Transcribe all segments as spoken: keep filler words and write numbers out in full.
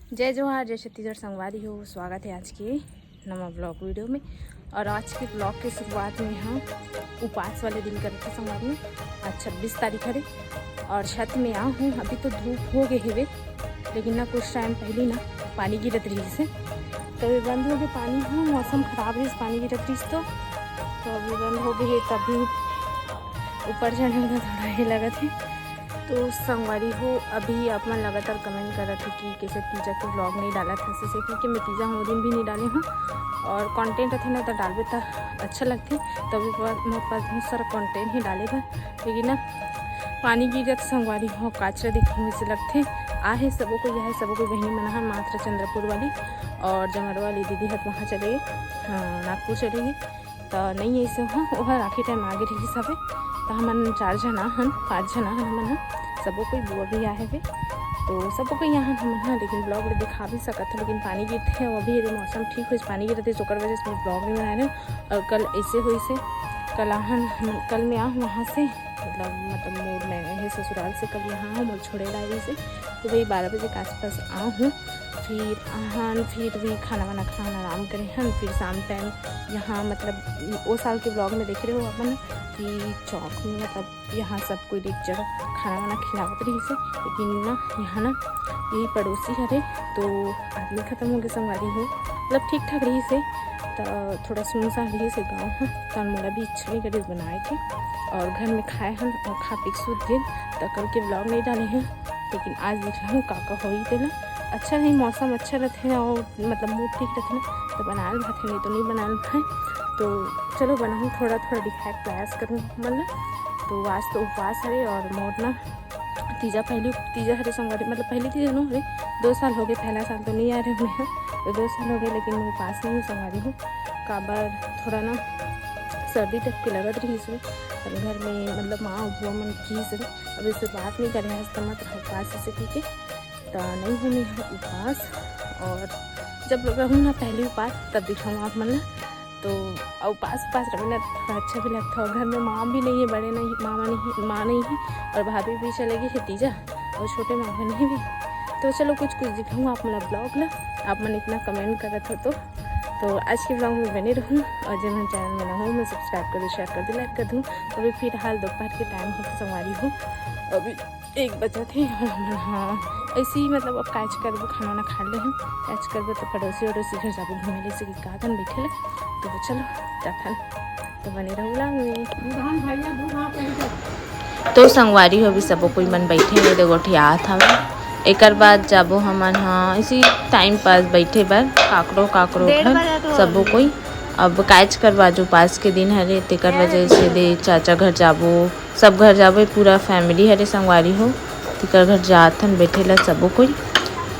जय जोहार, जय छत्तीसगढ़ संगवारी हो, स्वागत है आज के नवा ब्लॉग वीडियो में। और आज के ब्लॉग के शुरुआत में हम उपास वाले दिन करत हन संगवारी हो। आज छब्बीस तारीख हरे और छत में आ हूँ। अभी तो धूप हो गए हेवे, लेकिन ना कुछ टाइम पहले ना पानी गिरत रहिस हे, तो ये बंद हो गए पानी। हाँ, मौसम खराब रहिस, पानी गिरत रहिस तो तो अभी बंद हो गए हे, तभी ऊपर चढ़े में थोड़ा हे लगत हे। तो संगवारी हो, अभी आप मन लगातार कमेंट करत हे कि कैसे तीजा के ब्लॉग नहीं डालत हस, जैसे कि, कि मैं तीजा हो दिन भी नहीं डाले हूँ। और कंटेंट रथे ना तो डालबे तो अच्छा लगथे, तभी पर मोर पास बहुत सारा कंटेंट ही डाले बर, लेकिन ना पानी गिर जात संगवारी हो, काचरा दिखाऊँ ऐसे लगथे। आहे सबो कोई, आहे सबो कोई बहिनी मन ह, मात्र चंद्रपुर वाली और जमर वाली दीदी हर वहाँ चले गए, हाँ, नागपुर चले गए। तो नहीं ऐसे हो, ओहर आखिरी टाइम आगे रहिस हवे। तो हमन चार झन आहन, पाँच झन आहन हमन ह, सबो कोई बुआ भी आहे वे, तो सबो कोई आहन हमन ह, लेकिन ब्लॉग ले दिखा भी सकत हो, लेकिन पानी गिरथे, वो अभी ये मौसम ठीक होइस, पानी गिरथे, ओकर वजह से ब्लॉग नहीं बनाए रहे। और कल ऐसे होइस हे, कल आहन, हम कल मैं आहूँ वहाँ से, मतलब मतलब मोर मैं हे ससुराल से कल यहाँ आहूँ, मोर छोड़े ला आइस हे, तो वही बारह बजे के आसपास आहूँ। फिर आहन, फिर भी खाना वाना खान आराम करे हन। फिर शाम टाइम यहाँ, मतलब वो साल के ब्लॉग में देखे रहे हो अपन कि चौक में, मतलब यहाँ सब कोई एक जगह खाना वाना खिलावत रहिस हे, लेकिन ना यहाँ ना यही पड़ोसी हरे तो आदमी खत्म हो गए संगवारी हो, मतलब ठीक ठाक रहिस हे, तो थोड़ा सुनसान रहिस हे गाँव ह, तो मोला भी इच्छा नहीं करिस बनाए के, और घर में खाए हन और खा पी के सूत गेन। तो कल के ब्लॉग नहीं डाले हैं, लेकिन आज दिखला हूँ का का होई तेला। अच्छा नहीं, मौसम अच्छा रहते ना, और मतलब मूड ठीक रहते ना, तो बनाल भात है, नहीं तो नहीं बनाल भाई। तो चलो बनाऊँ, थोड़ा थोड़ा दिखाए के प्रयास करूँ, मतलब। तो आज तो उपवास हरे और मोर ना तीजा पहली तीजा हरे संगवारी, मतलब पहली तीजा नो हरे, दो साल हो गए, पहला साल तो नहीं आ रहे मैं, तो दो साल हो गए, लेकिन मैं उपास नहीं हूँ संगवारी हूँ। काबर थोड़ा ना सर्दी टाइप के लगत रहिस हे, तो घर में मतलब माँ बुआ मन किहिस हे, अभी शुरुआत नहीं करे हस, तो मत रह उपास ऐसे की के, तो नहीं हूँ मैं उपास। और जब रहूँ ना पहली उपास, तब दिखाऊँ आप मन ला। तो अउ पास पास रहे ना, थोड़ा अच्छा भी लगता है। घर में माँ भी नहीं है, बड़े नहीं, मामा नहीं है, माँ नहीं है, और भाभी भी चले गई है तीजा, और छोटे मामा नहीं भी। तो चलो कुछ कुछ दिखाऊँ आप मन ब्लॉग ला, आप मन इतना कमेंट करत हो तो। तो आज के ब्लॉग में बने रहूँ, और जब हम चैनल में ना हो, मैं सब्सक्राइब कर दूँ, शेयर कर दूँ, लाइक कर दूँ। तो अभी फिलहाल दोपहर के टाइम हो, तो संगवारी हो, अभी एक बजत हे। हाँ, ऐसे ही मतलब अब काज करबो, खाना वाना खा ले हम, काज करबो तो पड़ोसी वड़ोसी घर जाबो घूमे ले, से कि का कन बैठे ले। तो चलो जाथन, तो बने रहो vlog में। तो संगवारी हो, अभी सबो कोई मन बैठे हे, दो गोठियात हवे। एकर बाद जाबो हमन हाँ इसी टाइम पास बैठे बर काकरो काकरो घर सबो कोई। अब काज करबो, आज उपास के दिन हरे, तेकर वजह से दे चाचा घर जाबो, सब घर जाबो, पूरा फैमिली हरे संगवारी हो, तेकर घर जाथन बैठे ला सबो कोई।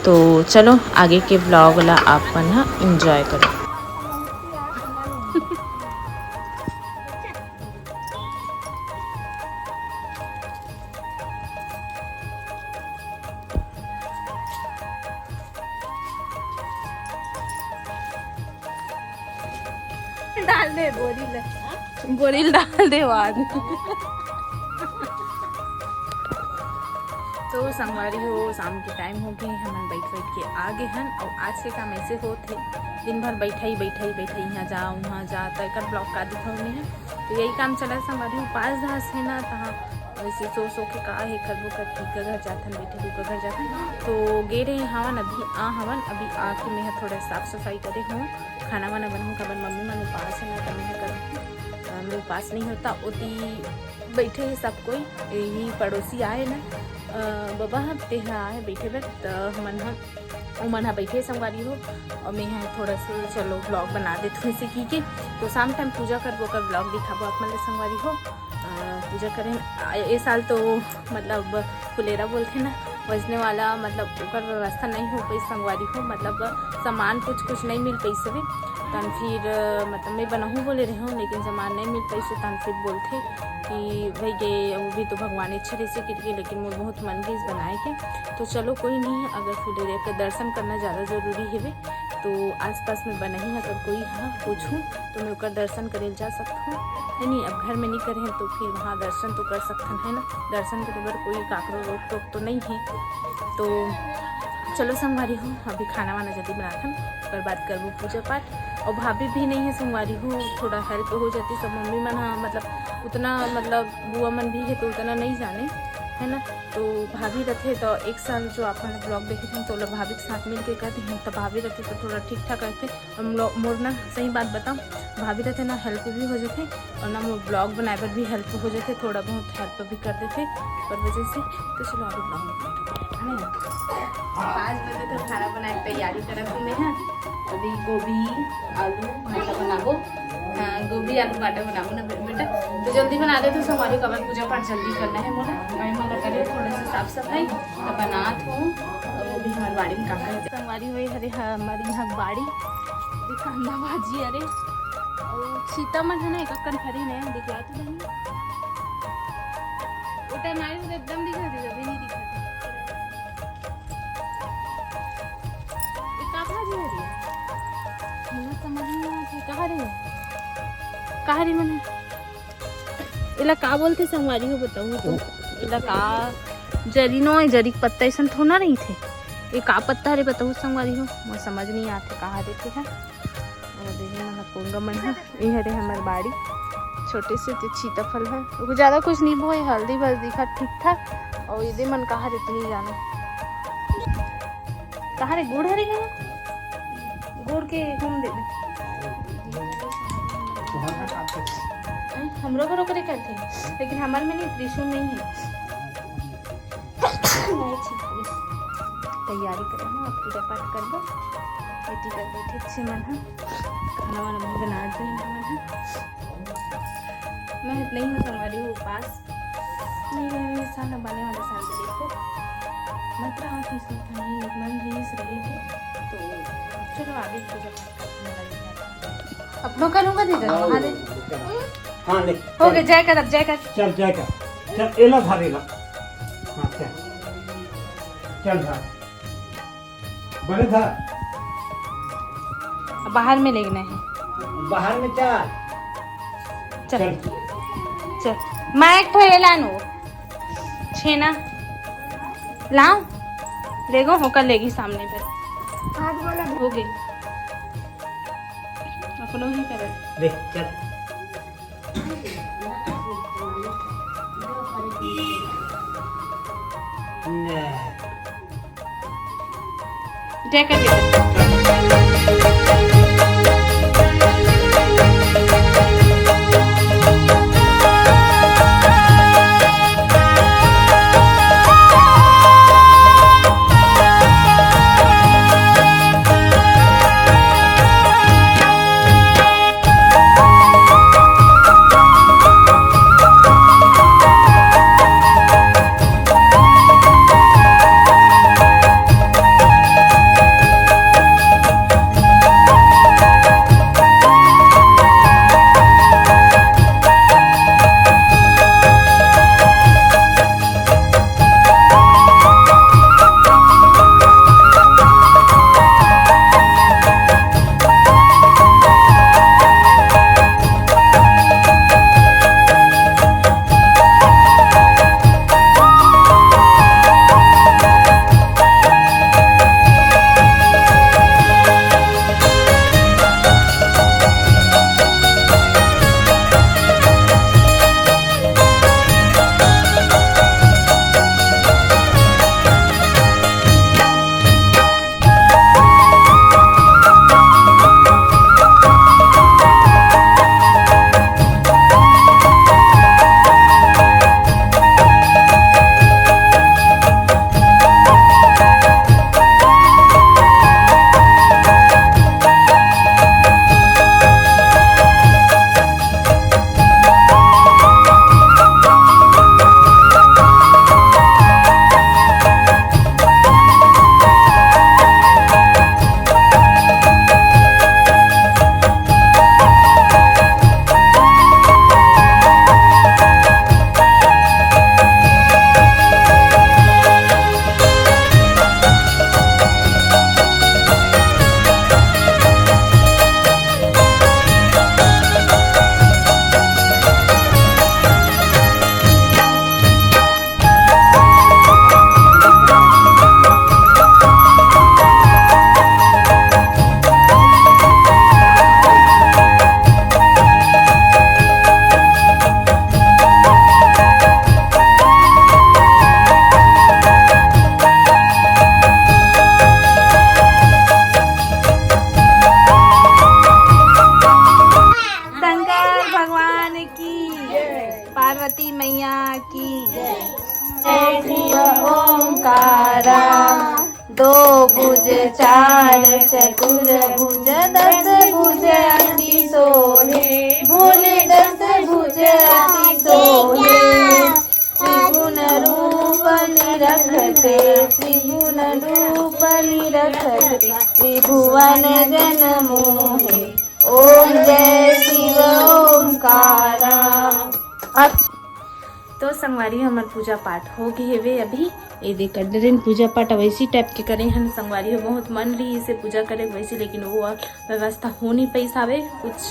तो चलो आगे के ब्लॉग ला आप मन ह एंजॉय करो। डाल दे बोरी ले, बोरी ले डाल दे बाद। तो संगवारी हो, शाम के टाइम हो गए, हमन बैठ बैठ के आ गए हन। और आज के काम ऐसे होत हे, दिन भर बैठा ही बैठा ही बैठा ही, यहाँ जा वहाँ जा, तो एकर ब्लॉग का दिखाऊँ मैं। तो यही काम चला संगवारी हो, पास धास है ना, तहाँ वैसे सो सो के का हे करबो, कर ठीक का घर जाथन, बैठे ठीक का घर जाथन। तो गे रहे हवन, अभी आ हवन, अभी आके मैं थोड़ा साफ सफाई करे हूँ, खाना वाना बनाऊँ, काबर मम्मी मन उपास है ना, तो मैं कर, मैं उपास नहीं होता। ओती बैठे हे सब कोई, यही पड़ोसी आए ना, अ, बबा ह, तेहा आए बैठे बर, त हमन ह, उमन ह बैठे संगवारी हो, और मैं ह थोड़ा से चलो ब्लॉग बना देत हूँ इसे की के। तो शाम टाइम पूजा करबो, ओकर ब्लॉग दिखाबो आप मन ला संगवारी हो। अ, पूजा करें, अ, ए साल तो मतलब फुलेरा बोलथे ना, वजने वाला, मतलब ओकर व्यवस्था नहीं हो पाइस संगवारी हो, मतलब सामान कुछ कुछ नहीं मिल पाइस हवे। तन फिर, अ, मतलब मैं बनहूँ बोले रहे हूँ, लेकिन सामान नहीं मिल पाइस, तो तन फिर बोलथे कि भाई ये वो भी तो भगवान इच्छा रहिसे करके, लेकिन मोर बहुत मन रहिस बनाए के। तो चलो कोई नहीं, अगर फुलेरा के दर्शन करना ज़्यादा जरूरी हेवे, तो आसपास में बनही अगर कोई ह पूछूँ, तो मैं ओकर दर्शन करे ल जा सकत हूँ, है नहीं? अब घर में नहीं करे हैं तो फिर वहाँ दर्शन तो कर सकथन, है ना? दर्शन करे बर कोई काकरो रोक टोक तो नहीं है। तो चलो संगवारी हो, अभी खाना वाना जल्दी बनाथन, ओकर बाद करबो पूजा पाठ। और भाभी भी नहीं है संगवारी हो, थोड़ा हेल्प हो जाती, सब मम्मी मन ह, मतलब उतना, मतलब बुआ मन भी है तो उतना नहीं जाने, है ना। तो भाभी रहते तो एक साल जो आप मन ब्लॉग देखे थे, तो लोग भाभी के साथ मिल के करते हैं, तो भाभी रहते तो थोड़ा ठीक ठाक रहते। हम लोग मोर ना, सही बात बताऊँ, भाभी रहते ना हेल्प भी हो जाते और ना मोर ब्लॉग बनाए पर भी हेल्प हो जाते, थोड़ा बहुत हेल्प भी कर देते। और वजह से तो चलो अभी ब्लॉग में बैठो, है ना? पाँच बजे तो खाना बनाए के तैयारी करत हूँ मैं, हाँ। अभी गोभी, आलू, भाटा बनाबो। हाँ, गोभी, आलू, भाटा बनाबो ना बे-, बेटा। तो जल्दी बना दे, तो संगवारी काबर पूजा पाठ जल्दी करना है मोला। मैं मोला करे थोड़ा सा साफ सफाई, तो बनात हूँ। और अभी हमारे बाड़ी में का का है? संगवारी हो, हरे हमारे यहाँ बाड़ी, अभी कांदा भाजी, अरे, और सीता मन है ना, एक अक्कन फरी ने, दिखला तो देनी। वो टाइम आई, वो एकदम दिखा दी, अभी नहीं दिखा। ये का भाजी हरे? मोला समझ नहीं आत हे, का हरे? का हरे मने? एला का बोलथे संगवारी हो, बताओ तो। एला का, जरी नो, जरी के पत्ता अइसन थोड़ा ना रहिथे। ये का पत्ता हरे बताओ संगवारी हो, मोला समझ नहीं आत हे, का हरे ते हा। और देखे मन कोंगा मन ह, ये हरे हमर बाड़ी, छोटे से ते सीताफल है, ओको ज्यादा कुछ नहीं बोए, हल्दी बस दिखा ठीक ठाक। और ये दे मन का हरे ते नहीं जानो, का हरे गुड़ हरे का, गुड़ के घूम देबे। हैं, हमरो घरो करे करथे, लेकिन हमर में नहीं, त्रिशूल नहीं है। नहीं, ठीक है। तैयारी करे ना, अब पूजा पाठ करबो। बेटी कर बैठे छे मन ह, खाना वाना भी बना दे मन ह। मैं नहीं हूँ संगवारी हूँ उपास। नहीं, नहीं, नहीं, साल बने वाले साल में देखो। मत रहा कि इसमें कहीं मन भी इस रही है। तो चलो आगे पूजा पाठ करते हैं। अपनो करूँगा दीदी, हाँ, हाँ, ले। हाँ, ले, हो गए, चल। जय कर, अब जय कर। चल, जय कर। चल, एला धर, एला। हाँ, चल। चल, धर। बड़े धर। बाहर में लेना है। बाहर में चल। चल। चल। चल। मैं एक ठो एला नो। छेना। लाओ। लेगो, होकर लेगी सामने पर। हाथ बोला। हो गई। अपनो ही करे। ले, चल। ले। जय कर बेटा। भुज चार चतुर्भुज दस भुज अति सोहे, भोले दस भुज अति सोहे। त्रिगुण रूप निरखते, त्रिगुण रूप निरखते, त्रिभुवन जन मोहे। ओम जय शिव ओमकारा। अब तो संगवारी, हमर पूजा पाठ हो गए हवे अभी। ये देख, डरेन पूजा पाठ वैसी टाइप के करे हन संगवारी हो। बहुत मन रही इसे पूजा करे वैसे, लेकिन वो व्यवस्था हो नहीं पाइस हवे, कुछ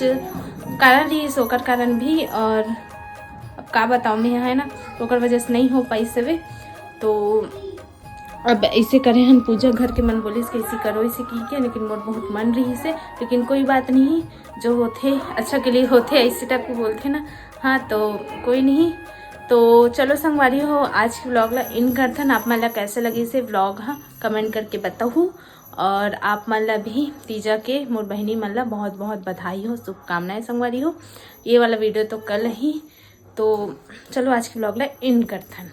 कारण रही, ओकर कारण भी। और अब का बताऊँ मैं, है ना, तो ओकर वजह से नहीं हो पाइस हवे। तो अब ऐसे करे हन पूजा, घर के मन बोलिस कैसे करो, ऐसे की के, लेकिन मोर बहुत मन रही से। लेकिन कोई बात नहीं, जो होथे अच्छा के लिए होथे, ऐसे टाइप के बोलथे ना। हाँ, तो कोई नहीं। तो चलो संगवारी हो, आज के व्लॉग ला इन करथन। आप मन ला कैसे लगिस हे व्लॉग, हाँ, कमेंट करके बताहू। और आप मन ला भी तीजा के मोर बहिनी मन ला बहुत बहुत बधाई हो, शुभकामनाएं संगवारी हो। ये वाला वीडियो तो कल ही। तो चलो, आज के व्लॉग ला इन करथन।